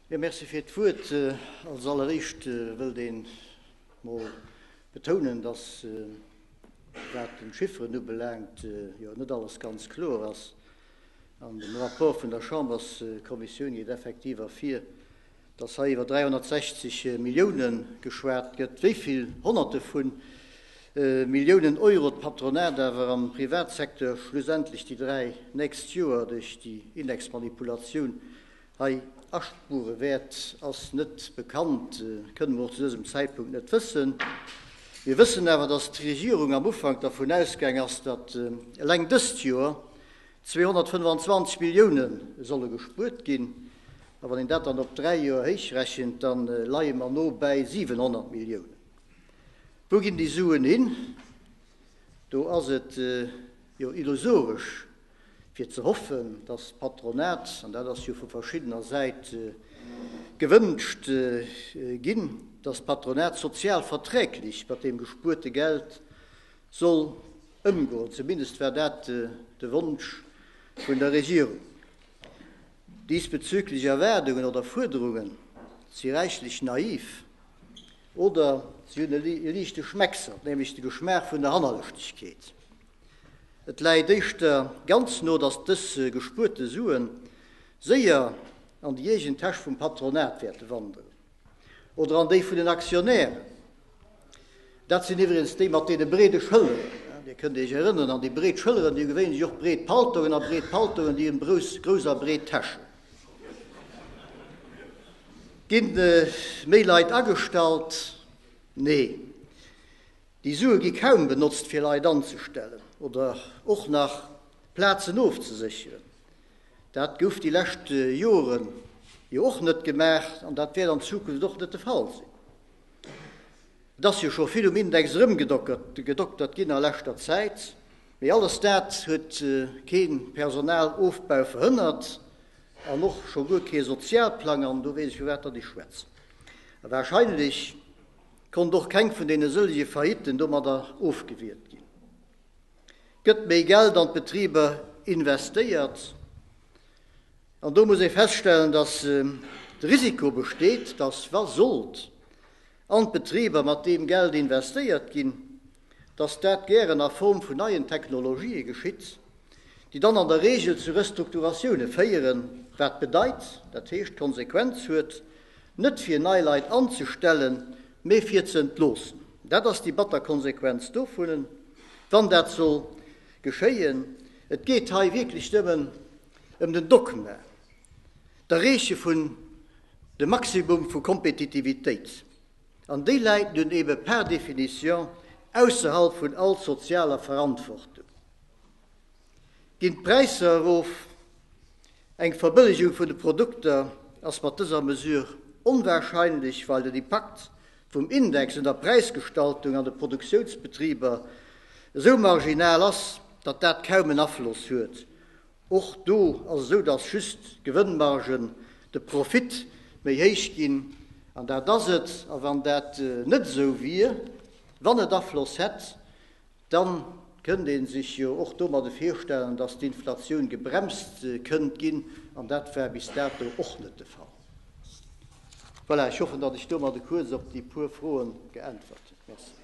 Jo, merci fir d'Wuert. Als alleréischt wëllt een mol betounen, dass, wat den Chifferen ubelaangt, jo net alles ganz kloer ass. An dem Rapport vun der Chamberskommissioun geet effektiv ervir, dass hei iwwer 360 Milliounen geschwat gëtt. Wéi vill Honnerte vu Milliounen Euro d'Patronat awer am Privatsecteur schlussendlech déi 3 nächst Joer duerch déi Indexmanipulatioun hei aspuere wäert, ass net bekannt, kënne mer och zu dësem Zäitpunkt net wëssen. Mir wëssen awer, dass d'Regierung am Ufank dervun ausgaang ass, datt eleng dëst Joer 225 Millioune solle gespuert ginn. A wann een dat dann op 3 Joer héichrechent, da leie mer no bäi 700 Milliounen. Wou ginn déi Suen hin? Do ass et jo illusoresch fir ze hoffen, datt d'Patronat, an dat ass jo vu verschiddener Säit gewënscht ginn, datt d'Patronat sozial verträglech mat deem gespuerte Geld soll ëmgoen. Zumindest war dat de Wonsch vun der Regierung. Diesbezüglich Erwaardungen oder Fuerderungen si räichlech naiv oder si hunn e liichte Schmecksert, nämlech de Geschmaach vun der Hannerlëschtegkeet. Et läit éischter ganz no, datt dës gespuerte Sue séier an déi eegen Täsch vum Patronat wäerte wanderen oder an déi vun den Aktionären. Dat sinn iwwregens déi mat deene breede Schëlleren. Dir kënnt Iech erënneren an déi breet Schëlleren, déi hu gewéinlech och breet Paltongen a breet Paltongen, déi hunn grouss, grouss a breet Täschen. Ginn méi Leit agestallt? Nee. Déi Sue gi kaum benotzt fir Leit anzestellen oder och nach Plazen ofzesécheren. Dat gouf déi lescht Jore jo och net gemaach an dat wäert an Zukunft och net de Fall sinn. Et ass jo scho vill um Index erëmgedoktert ginn a leschter Zäit, mee alles dat huet kee Personalofbau verhënnert an och scho guer kee Sozialplang, an do weess ech vu wat datt ech schwätzen. A wahrscheinlech konnt och keng vun deene sëllege Faillitten domadder ofgewiert ginn. Gëtt méi Geld an d'Betriber investéiert? An do muss ee feststellen, datt de Risiko besteet, datt wa sollt an d'Betriber mat deem Geld investéiert ginn, datt dat gären a Form vun neien Technologië geschitt, déi dann an der Regel zu Restrukturatioune féieren, wat bedeit, dat heescht d'Konsequenz huet, net fir nei Leit anzestellen, mee fir ze entloossen. Dat ass déi batter Konsequenz dovun, wann dat soll geschéien. Et geet hei wierklech nëmmen ëm den Dogma, d'Erreeche vun dem Maximum vu Kompetitivitéit, an déi läit nun ebe par définition ausserhalb vun all sozialer Verantwortung. Ginn d'Präisser erof? Eng Verbëllegung vun de Produkter ass mat dëser Mesure onwahrscheinlech, well den Impakt vum Index un der Präisgestaltung an de Produktiounsbetriber esou marginal ass, datt dat kaum en Afloss huet. Och do ass esou, datt just d'Gewënnmargen, de Profit méi héich ginn, an dat ass et. A wann dat net esou wier, wann et Afloss hätt, da kënnt ee sech jo och domadde virstellen, datt d'Inflatioun gebremst kënnt ginn, an dat war bis dato och net de Fall. Voilà, ech hoffen, datt ech domadde kuerz op déi puer Froe geäntwert hunn. Merci.